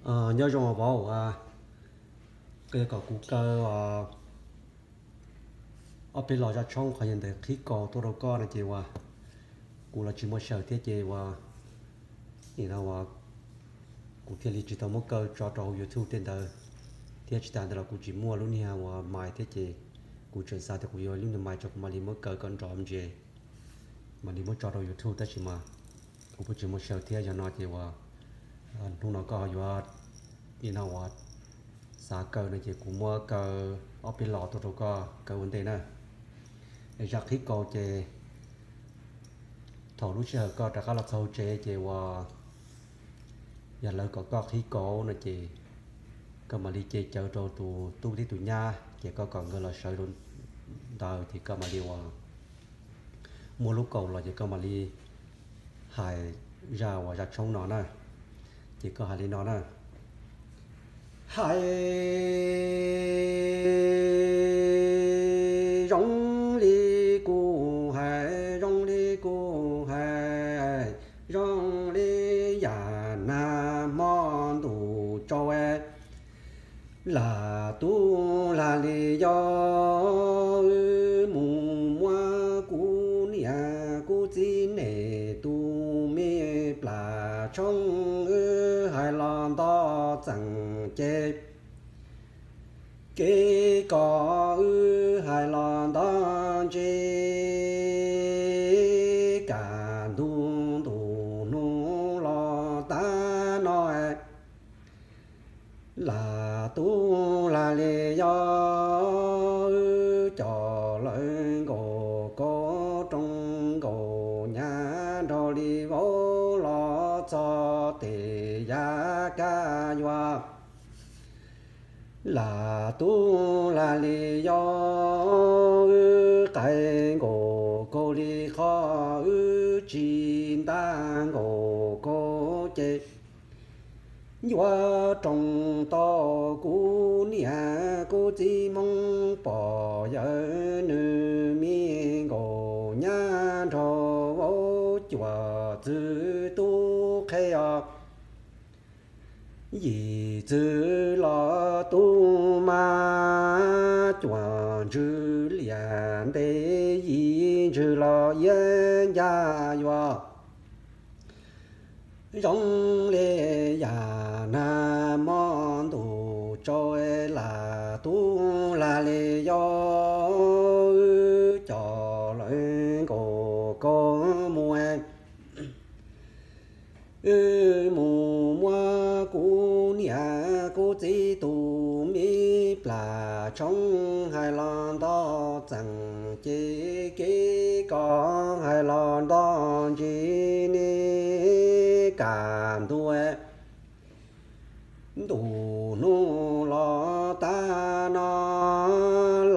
Nyob zoo vauv, qhia kom kuv kaw ob peb los zaj tshoob qhov yog ntawm qhib kaus tuaj rau koj no ces uas kuv los tsis muaj saw thiab ces uas nim no uas kuv thiaj li tsis tau muab kaw tso rau hauv YouTube tej ntawd, thiab tsis tas ntawd los kuv tsis muaj lub niag uas mais thiab ces kuv tseem xav tias kuv yuav lub niag mais tso kuv mam li muab kaw kom nrov ntses mam li muab tso rau YouTube tab sis mas kuv kuj tsis muaj saw thiab. Yog no ces uas hnub no koj ho yuav nim no uas xav kaw no ces kuv muab kaw ob peb los tuaj rau koj kaw ua ntej na. Zaj qhib kaus ces thaum lub sij hawm koj rov qab los txog hauv tsev ces uas yog lawv kom koj qhib kaus no ces koj mam li ce cawv rau tus tub thiab tus nyab ces koj kom nkawd los sawv rau ntawd ces koj mam li uas muab lub kaus los ces koj mam li hais zaj uas zaj tshoob no na. Ces koj hais li no na: Hais zoo li kuv hais, zoo li kuv hais, zoo li yam nag hmo ntuj tsaus, lam tub lam li yog wb mus muab kuv niam kuv txiv niam tus me plam tshoob wb hais los nto txeem ces kev kom wb hais los nto ntsis kam ntug ntuj hnub los tag no. Lam tub lam li yog wb cov lawv nkaus kaub rooj nkaus nyab nrog li vauv los txog tes yav kaj yuav. Lam tub lam li yog wb qaib nkaus kaug li qhov wb tsis ntab nkaus kaug ces yuav roos tau kuv niam kuv txiv Hmoob pog yawm nws me nkaus nyab nrog vauv cuam txwv tub qhe os. Yim txwv los tub mas cuam ntsws liam ntev, yim ntsws los iab ncaj yuav. Zoo li yam nag hmo ntuj tsaus, lam tub lam li yog wb cov lawv nkaus kaug mus. Wb mus muab kuv niam kuv txiv tus me plam tshoob hais los nto txeem ces kev kom hais los nto ntsis ne kam ntuj. Ntuj hnub los tag no,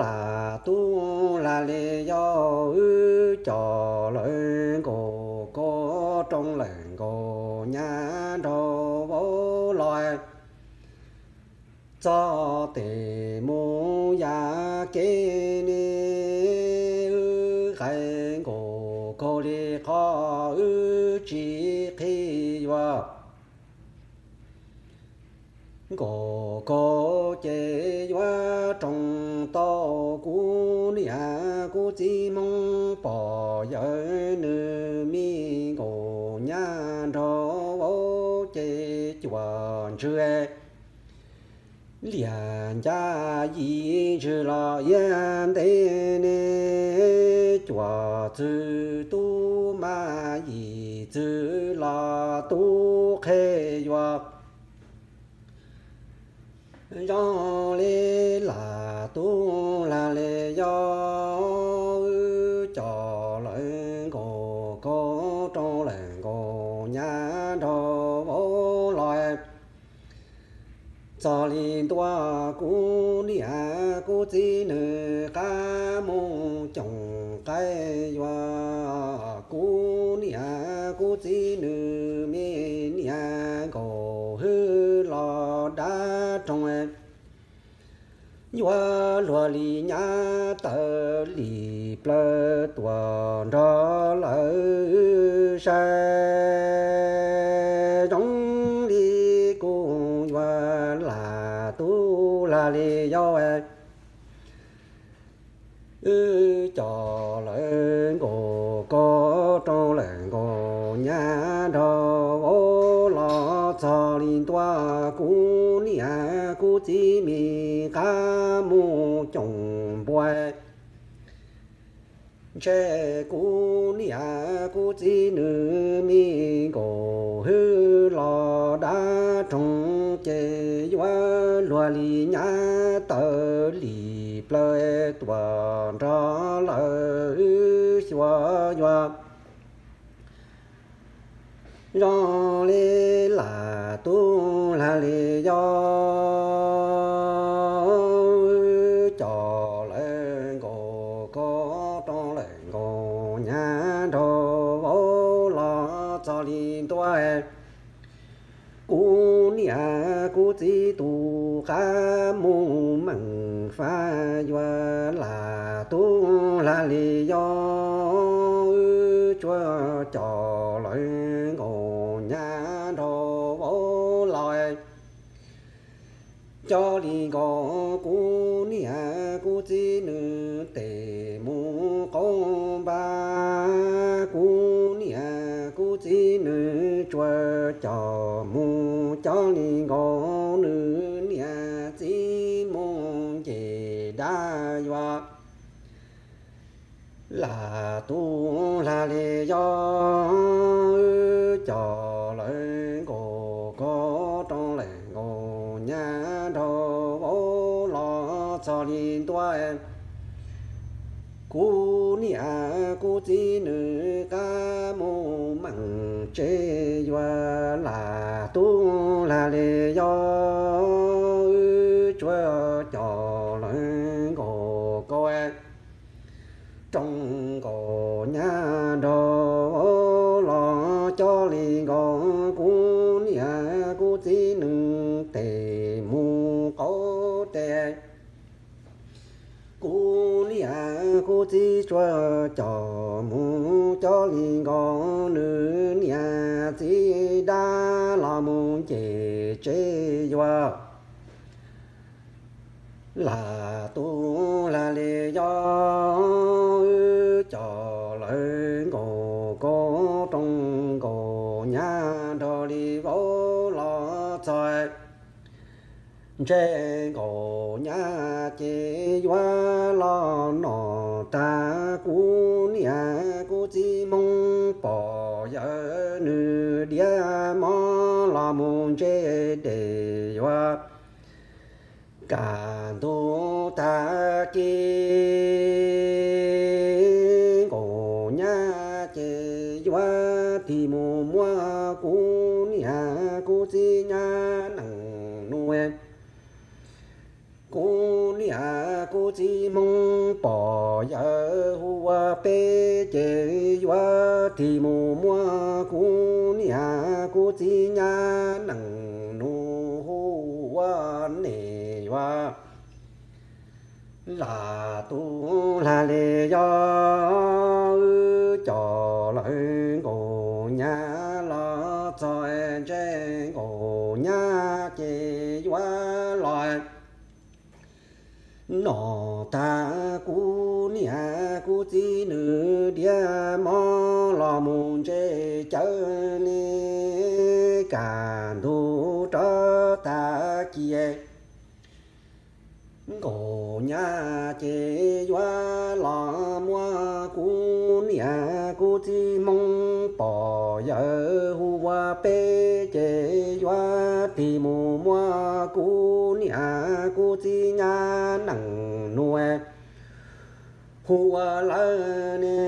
lam tub lam li yog wb cov lawv nkaus kaub rooj lawm nkaus nyab nrog vauv los txog tes mus yav kev ne, wb qaib nkaus kaug li qhov wb tsis qhib yuav. Nkaus kaug ces yuav roos tau kuv niam kuv txiv Hmoob pog yawm nws me nkaus nyab nrog vauv ces cuam ntsws liam ncaj yim ntsws los iab ntev ne cuam txwv tub mas yim txwv los tub qhe yuav. Zoo li lam tub lam li yog wb cov lawv nkaus kaub rooj lawm nkaus nyab nrog vauv los txog li ntua kuv niam kuv txiv nws qab mus coom qaib yuav. Kuv niam kuv txiv nws me niam nkaus hwj los dab roog yuav luag li nyab tawm li plawv tuam nrog lawv sai. Zoo li kuv yuav li yog wb cov lawv nkaus koj rooj lawm nkaus nyab nrog vauv los txog li ntua, kuv niam kuv txiv me qab mus coom npua. Ntshe kuv niam kuv txiv nws me nkaus hwj los dab roog ces yuav luag li nyab taw li plaws tuaj nrog lawv xyuas yuav zoo li lam tub hla li yog cov lawv nkaus koj rooj lawm nkaus nyab nrog vauv los txog li ntua. Kuv niam kuv txiv tus qab mus meem fab yuav lam tub hla li yog tsuav cov lawv nkaus nyab nrog vauv los. Cov li nkaus kuv niam kuv txiv nws tes mus qaub npab, kuv niam kuv txiv nws tsuav cov mus, cov li nkaus nws niam txiv mus nce dab yuav lam tub hla li yog cov lawv nkaus koj rooj lawm nkaus nyab nrog vauv los txog li ntua. Kuv niam kuv txiv nws qab mus meem tsev yuav lam tub hla li yog tsuav cov lawv nkaus koj rooj nkaus nyab nrog vauv los, cov li nkaus kuv niam kuv txiv nws tes mus qaub tes. Kuv niam kuv txiv tsuav cov mus, cov li nkaus nws niam txiv dab los mus nce tsev yuav lam tub hla li yog cov lawv nkaus koj rooj nkaus nyab nrog li vauv los txog. Ntshe nkaus nyab ces yuav los no tag, kuv niam kuv txiv hmoob pog yawg nws diav mov los mus ntse dej yuav kaj ntug tag kis. Nkaus nyab ces yuav tig mus muab kuv niam kuv txiv nyab nees nus. Kuv niam kuv txiv hmoob pog yawg hu ua peb ces yuav tig mus muab kuv niam kuv txiv nyab nees nus hu ua nes yuav lam tub hla li yog cov lawv nkaus nyab los txog ntshe nkaus nyab ces yuav los no tag, kuv niam kuv txiv nws diav mov los mus ntse cawv li kaj ntug rov tag kis. Nkaus nyab ces yuav los muab kuv niam kuv txiv hmoob pog yawg hu ua peb ces yuav tig mus muab kuv niam kuv txiv nyab nees nus hu ua lawv ne.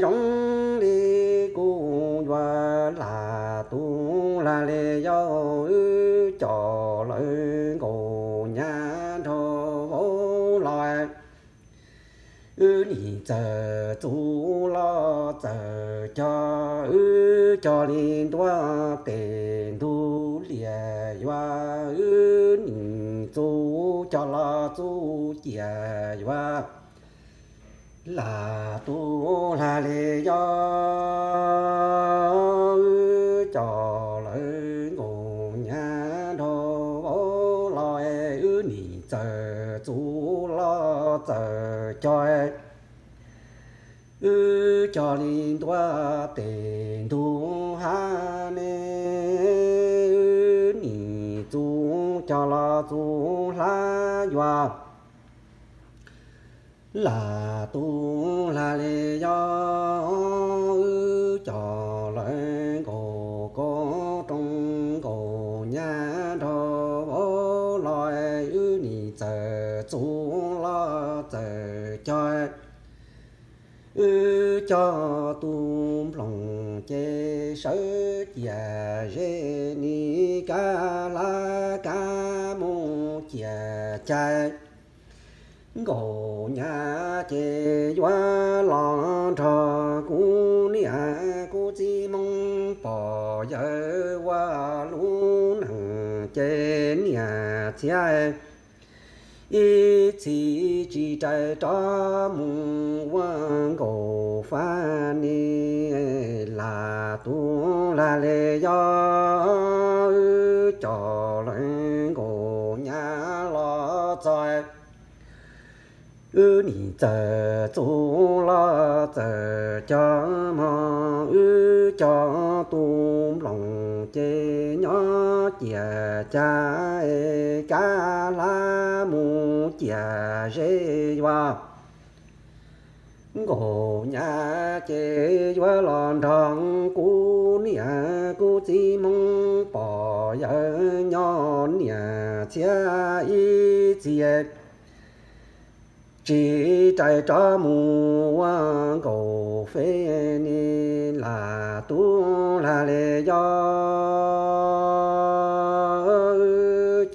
Zoo li kuv yuav lam tub hla li yog wb cov lawv nkaus nyab nrog vauv los. Wb nim txawm txuv los txawm cog, wb cog li ntua tes ntug liam yuav, wb nim txuv cog los txuv ciam yuav lam tub hla li yog wb cov lawv nkaus nyab nrog vauv txawm cog, wb cog li ntua tes ntug hav ne, wb nim txus cog los txus hlab yuav lam tu hla li yog, wb cog lawv nkaus kob rooj nkaus nyab nrog vauv los, wb nim txawm txus los txawm cog, wb cog tus nploos ces sawv ciam ze nim kab hlab kab mus ciam cai. Nkaus nyab ces yuav los nrog kuv niam kuv txiv Hmoob pog yawg ua lub neej ces niam txiv ib txhis tsis rais rov mus ua nkaus fab ni lam tu hla li yog, wb cog lawv nkaus nyab los txog, wb nim txawm txus los txawm cog mog, wb cog tus nploos ces nyob ciam cai kab hlab mus ciam ze yuav nkaus nyab ces yuav los nrog kuv niam kuv txiv Hmoob pog yawg nyob niam txiv ib txhis tsis rais rov mus ua nkaus fab ni lam tu hla li yog,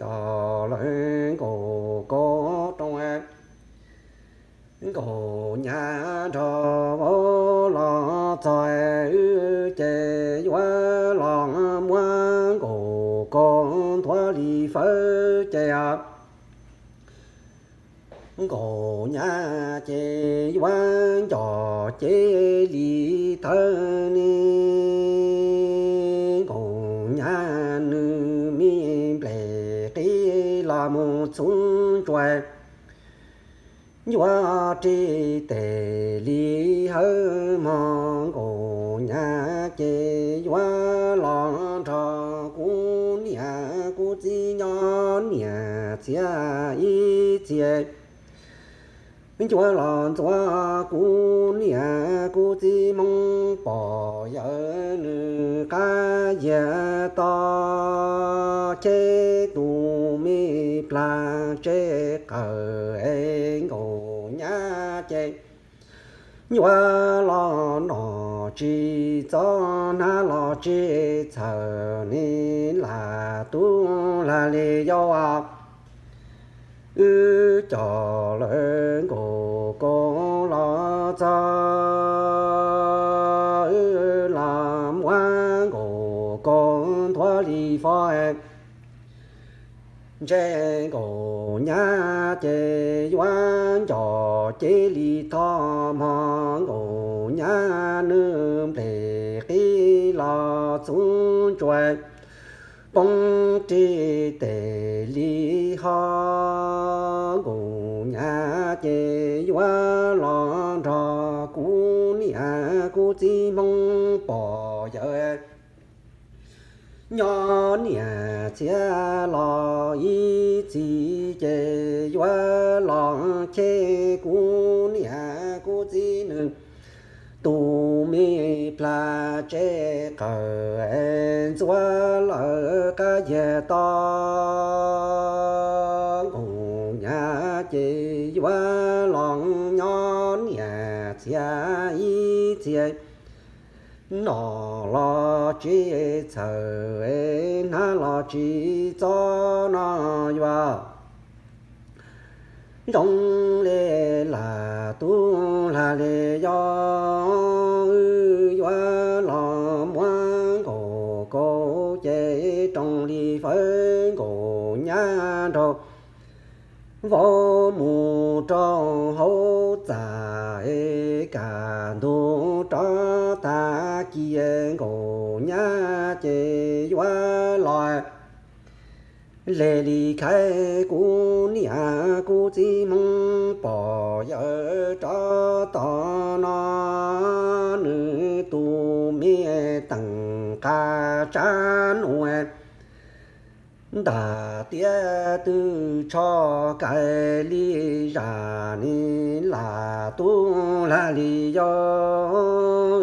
cog lawv nkaus kob rooj nkaus nyab nrog vauv los txog, wb ces yuav los muab nkaus kob nthuav li fawb ces nkaus nyab ces yuav nco cev li thawb ni, nkaus nyab nws me nplej qib los mus txhub ntsuas yuav ris tes li hawb mog, nkaus nyab ces yuav los nrog kuv niam kuv txiv nyob niam txiv ib txhis yuav los ntxuav kuv niam kuv txiv Hmoob pog yawg nws qab yias to, ces tus me plag tseb qawm es nkaus nyab ces yuav los nom tsis txob hnab los tsis txhawm ni lam tu hla li yog, wb cog lawv nkaus kob los txog, wb los muab nkaus kob nthuav li fawb ntse, nkaus nyab ces yuav nco cev li thawb mog, nkaus nyab nws nplej qib los txhub ntsuas poob ris tes li hawb, nkaus nyab ces yuav los nrog kuv niam kuv txiv Hmoob pog yawg nyob niam txiv los ib txhis ces yuav los cheb kuv niam kuv txiv nws tus me plag tseb qawm es ntxuav lawv qab yias to, nkaus nyab ces yuav los nyob niam txiv ib txhis nom los tsis txhawm hnab los tsis txob no yuav zoo li lam tu hla li yog, wb yuav los muab nkaus kaub ces roos li fawb nkaus nyab nraug vauv mus rau hauv txaj es kaj ntug rov tag kis nkaus nyab ces yuav los Hle li khaiv kuv niam kuv txiv Hmoob pog yawm rov tom no, nws tus me teem qab tsab nuav, ntag tiab twb tsho kais li zaj ni lam tub lag li yau,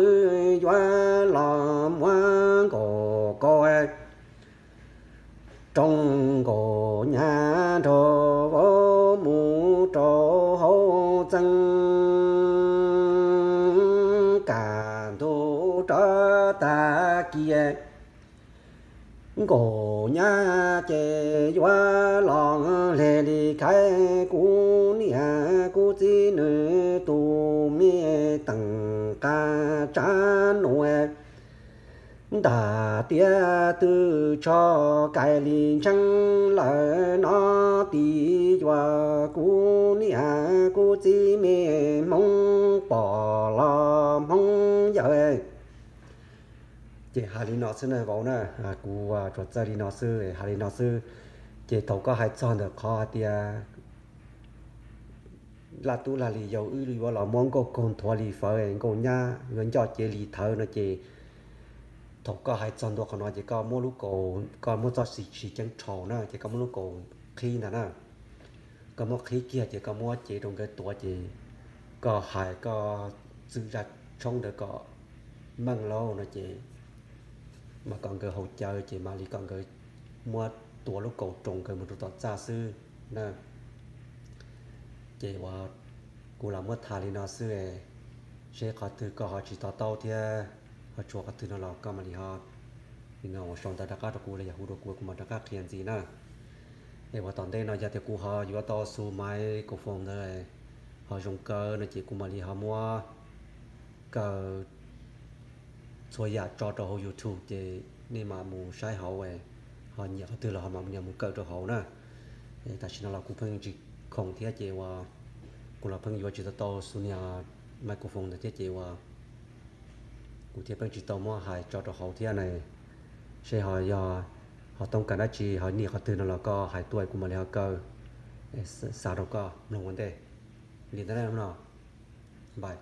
yuav los muab nkaus ko rooj nkaus nyab nrog vauv mus rau hauv txee, kaj ntug rov tag kis nkaus nyab ces yuav los hle li khaiv kuv niam kuv txiv nws tus me teem qab tsab nuav, ntag tiab twb tsho kais li ntseeb lawm no, tis yuav kuv niam kuv txiv me Hmoob pog los Hmoob yawm. Ces hais li no xwb na vauv na, kuv tsuas txawj li no xwb, hais li no xwb. Ces thaum koj hais txog ntawm qhov hais tias laj tub lag li yau wb yuav los muab nkauj kaug nthuav li fawv, nkauj nyab yuav nco cev li thawv no ces thaum koj hais txog ntua qhov no ces koj muab lub kaus, koj muab txoj sis ceeb rhau na ces koj muab lub kaus qhib ntag na. Koj muab qhib kiag ces koj muab cev rau nkawd tuav ces koj hais koj txwm zaj tshoob ntawd kom meej lauj no ces mam kom nkawd haus cawv ces mam li kom nkawd muab tuav lub kaus roos nkawd mus rau tom txaj xwb na. Ces uas kuv lam muab tham li no xwb, seb qhov twg koj ho tsis to taub thiab ho tshuav qhov twg no los koj mam li ho li no ua sau ntawv rov qab rau kuv los yog hu rau kuv, kuv mam rov qab qhia ntxiv na. Es uas tom ntej no yog tias kuv ho yuav tau xu maiv kaus foos ntawd ho zoo kaw no ces kuv mam li ho muab kaw txhua yam tso rau hauv YouTube ces nej mam mus saib hauv, ho nyiam qhov twg los ho mam li mus kaw rau hauv na. Tam sim no los kuv pheej tsis khoom thiab ces uas kuv los pheej yuav tsis tau tau xu niag maiv kaus foos ntawd thiab ces uas kuv thiaj pheej tsis tau muab hais tso rau hauv thiab na. Seb ho yog ho toob kas dab tsi ho nyiam qhov twg no los koj hais tuaj kuv mam li ho kaw xa rau koj mloog ua ntej. Li ntawd no, bye.